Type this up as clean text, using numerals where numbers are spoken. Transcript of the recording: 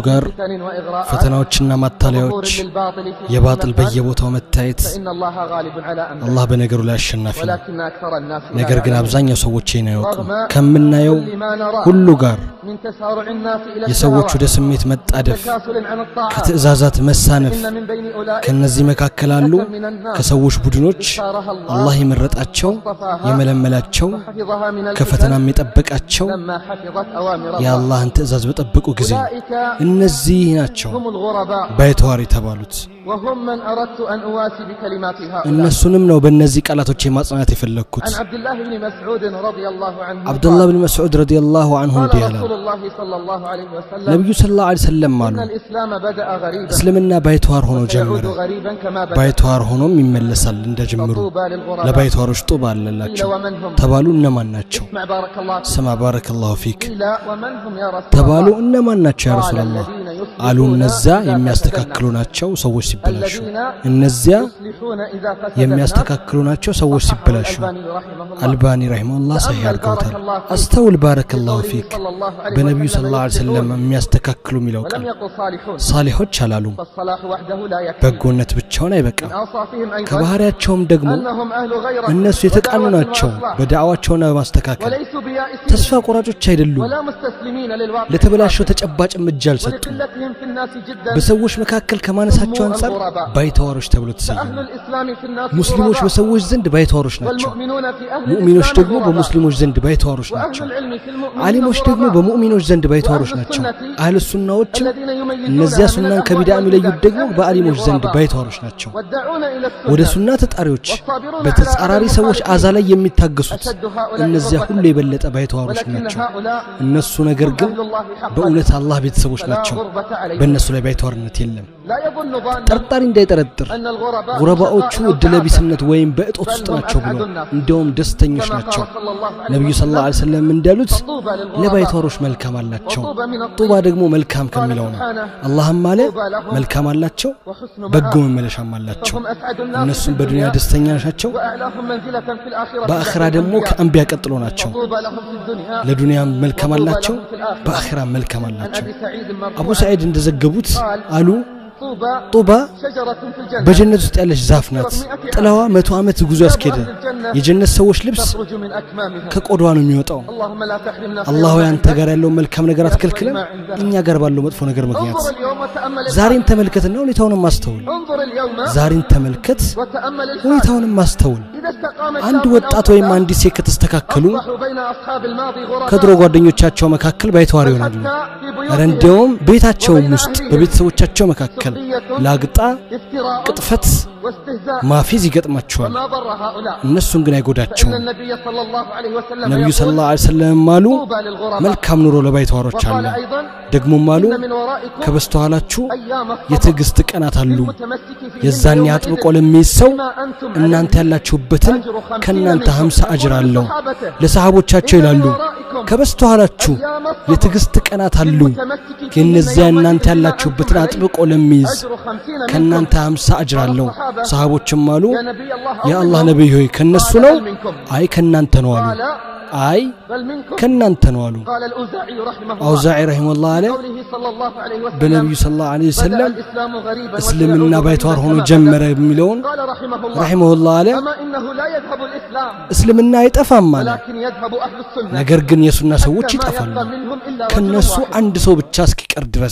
ጋር فتن وإغراءات ፈተናዎችና وظهور ማታለያዎች፣ للباطل في كل የባጥል مكان በየቦታው መታየት፣ فإن الله غالب على أمره አላህ በነገሩ ላይ አሸናፊ ነው። ولكن أكثر الناس لا ነገር ግን يعلمون። አብዛኛው ሰዎች ይህን አያውቁም። رغم ከምናየው كل ما نراه ሁሉ ጋር من تسارع الناس إلى የሰዎች الشهوات ወደ ስሜት መጣደፍ፣ وتكاسل عن الطاعات ከትዕዛዛት መሳነፍ፣ إن من بين أولئك ከነዚህ መካከል አሉ فئة من الناس ከሰዎች ቡድኖች اختارها الله አላህ የመረጣቸው፣ واصطفاها የመለመላቸው፣ وحفظها من الفتن ከፈተናም የጠበቃቸው لما حفظت أوامر الله። የአላህን ትዕዛዝ በጠበቁ ጊዜ ነው። أولئك እነዚህ ናቸው هم الغرباء ባይተዋር የተባሉት። وهم من أردت أن أواسي بكلمات هؤلاء። እነሱንም ነው በእነዚህ ቃላቶች የማጽናት የፈለግኩት። عن عبد الله بن مسعود رضي الله عنه አብዱላህ قال ብን መስዑድ ረዲየላሁ ዐንሁ قال እንዲህ አለ፣ رسول الله صلى الله عليه وسلم ነቢዩ ሰለላሁ ዐለይሂ ወሰለም አሉ፣ إن الإسلام بدأ غريبا እስልምና ባይተዋር ሆኖ وسيعود ጀመረ፣ غريبا كما بدأ ባይተዋር ሆኖም ይመለሳል እንደጅምሩ። فطوبى للغرباء። ለባይተዋሮች ጡባ قيل አለላቸው ومن هم? ተባሉ። እነማን ናቸው? اسمع بارك الله فيك። ስማ ባረከላሁ ፊክ قيل ومن هم يا رسول ተባሉ። الله? እነማን ናቸው ያ قال ረሱላላህ? الذين አሉ يصلحون እነዚያ إذا فسد الناس የሚያስተካክሉ ናቸው ሰዎች ሲበላሹ። الذين እነዚያ يصلحون إذا فسد الناس። የሚያስተካክሉ ናቸው ሰዎች صححه ሲበላሹ። الألباني رحمه الله። አልባኒ ረሂመሁላህ ሰሂህ تأمل بارك አድርገውታል። الله فيك አስተውል ባረከላሁ بقوله ፊክ صلى الله عليه በነቢዩ وسلم ሰለላሁ ዐለይሂ ወሰለም يصلحون የሚያስተካክሉ የሚለው ولم ቃል يقل صالحون። ሳሊሖች አላሉም። فالصلاح وحده لا يكفي። በጎነት ብቻውን من አይበቃም። أوصافهم أيضا ከባህሪያቸውም ደግሞ أنهم أهل غيرة እነሱ የተቃኑ ودعوة ናቸው وإصلاح በዳዕዋቸውና በማስተካከል። وليسوا بيائسين ተስፋ ቆራጮች አይደሉም። ولا مستسلمين للواقع ለተበላሸው الفاسد ተጨባጭም እጅ አልሰጡም። ولقلتهم في الناس جدا በሰዎች መካከል ከማነሳቸው سموا አንጻር الغرباء። ባይተዋሮች ተብሎ ተሰየሙ። فأهل الإسلام في الناس ሙስሊሞች غرباء በሰዎች ዘንድ ባይተዋሮች ናቸው። والمؤمنون في أهل ሙእሚኖች الإسلام ደግሞ غرباء በሙስሊሞች ዘንድ ባይተዋሮች وأهل ናቸው። العلم في المؤمنين ዓሊሞች ደግሞ غرباء በሙእሚኖች ዘንድ ባይተዋሮች وأهل ናቸው። السنة አህለ ሱናዎችም الذين እነዚያ يميزونها من ሱናን الأهواء ከቢድዓ የሚለዩት والبدع في ደግሞ أهل السنة በዓሊሞች ዘንድ غرباء ባይተዋሮች ናቸው። والداعون إلى ወደ السنة ሱና ተጣሪዎች والصابرون على أذى በተጻራሪ ሰዎች አዛ المخالفين ላይ የሚታገሱት أشد هؤلاء እነዚያ غربة ሁሉ የበለጠ ባይተዋሮች ولكن ናቸው። هؤلاء እነሱ ነገር هم ግን أهل الله حقا በእውነት አላህ ቤተሰቦች فلا ናቸው። غربة عليهم። በእነሱ ላይ ባይተዋርነት የለም። لا يظن ظان ጠርጣሪ እንዳይጠረጥር أن الغرباء في ጉረባዎቹ شقاء أو تعاسة እድለቢስነት ወይም በእጦት بل ውስጥ هم ናቸው أسعد ብሎ الناس እንዲያውም ደስተኞች كما ናቸው። قال صلى الله عليه ነቢዩ ሰለላሁ وسلم ዐለይሂ ወሰለም እንዳሉት فطوبى للغرباء ለባይተዋሮች መልካም አላቸው። وطوبى من ጡባ الطيب። ደግሞ መልካም قال ከሚለው ነው። سبحانه አላህም አለ طوبى لهم መልካም አላቸው፣ وحسن በጎ مآب መመለሻም አላቸው። فهم أسعد الناس في እነሱም በዱንያ الدنيا ደስተኛ ናቸው፣ وأعلاهم منزلة في الآخرة በአኺራ بعد ደግሞ الأنبياء ከአንቢያ ቀጥሎ ናቸው። فطوبى لهم في الدنيا ለዱንያም መልካም وطوبى አላቸው፣ لهم في الآخرة። በአኺራም መልካም عن አላቸው። أبي سعيد አቡ مرفوعا ሰዒድ እንደዘገቡት قال አሉ طوبى ጡባ شجرة في الجنة በጀነት ውስጥ ያለች ዛፍ ናት። ጥላዋ 100 ዓመት ጉዞ ثياب ያስኬደ። أهل الجنة የጀነት ሰዎች ልብስ تخرج من أكمامها። ከቆዳዋ ነው የሚወጣው። اللهم لا تحرمنا خير አላህ ሆይ ما አንተ عندك ጋር ያለውን መልካም ነገር بأسوأ አትከልክለን፣ ما عندنا። እኛ ጋር ባለው መጥፎ ነገር ምክንያት። انظر اليوم وتأمل الحال። ዛሬን ተመልከትና ሁኔታውንም አስተውል። انظر اليوم ዛሬን ተመልከት፣ وتأمل الحال። ሁኔታውንም አስተውል። إذا استقام አንድ شاب أو ወጣት ወይም فتاة አንዲት ሴት ከተስተካከሉ أصبحوا بين أصحاب الماضي ከድሮ غرباء ጓደኞቻቸው መካከል ባይተዋር بل ይሆናሉ። حتى في ኧረ بيوتهم እንዲያውም ቤታቸውም وبين ውስጥ أهلهم በቤተሰቦቻቸው መካከል سخرية ላግጣ፣ افتراء ቅጥፈት፣ واستهزاء ማፌዝ ይገጥማቸዋል። وما ضر هؤلاء እነሱን ግን فإن አይጎዳቸውም። النبي صلى الله عليه وسلم ነቢዩ يقول ሰለላሁ ዐለይሂ ወሰለም አሉ طوبى للغرباء። መልካም ኑሮ ለባይተዋሮች وقال አለ። أيضا ደግሞም አሉ إن من ورائكم ከበስተኋላችሁ أيام الصبر የትዕግስት ቀናት አሉ። للمتمسك فيهن የዛኔ يومئذ አጥብቆ ለሚይዝ ሰው بما أنتم እናንተ عليه ያላችሁበትን أجر 50 ከእናንተ منكم። 50 አጅር يقول አለው። لصحابته ለሰሃቦቻቸው إن من ይላሉ ورائكم ከበስተኋላችሁ أيام الصبر የትዕግስት ቀናት አሉ። للمتمسك فيهن የእነዚያ يومئذ እናንተ بما أنتم ያላችሁበትን عليه አጥብቆ ለሚይዝ أجر 50 منكم። ከእናንተ 50 አጅር قال አለው። الصحابة ሰሃቦችም አሉ يا نبي الله أو የአላህ منهم؟ ነቢይ ሆይ ከእነሱ قال ነው? بل منكم። አይ ከእናንተ ነው አሉ። قال አይ بل منكم። ከእናንተ ነው አሉ። قال الأوزاعي رحمه الله አውዛዒ ረሂመሁላህ አለ في قوله صلى الله عليه وسلم በነቢዩ ሰለላሁ ዐለይሂ بدأ ወሰለም الإسلام غريبا እስልምና وسيعود ባይተዋር غريبا ሆኖ كما بدأ። ጀመረ የሚለውን قال رحمه الله ረሂመሁላህ አለ أما إنه لا يذهب الإسلام እስልምና አይጠፋም አለ። ولكن يذهب أهل السنة ነገር ግን የሱና ሰዎች حتى ما ይጠፋሉ يبقى منهم إلا رجل ከነሱ واحد። አንድ ሰው ብቻ እስኪቀር ድረስ።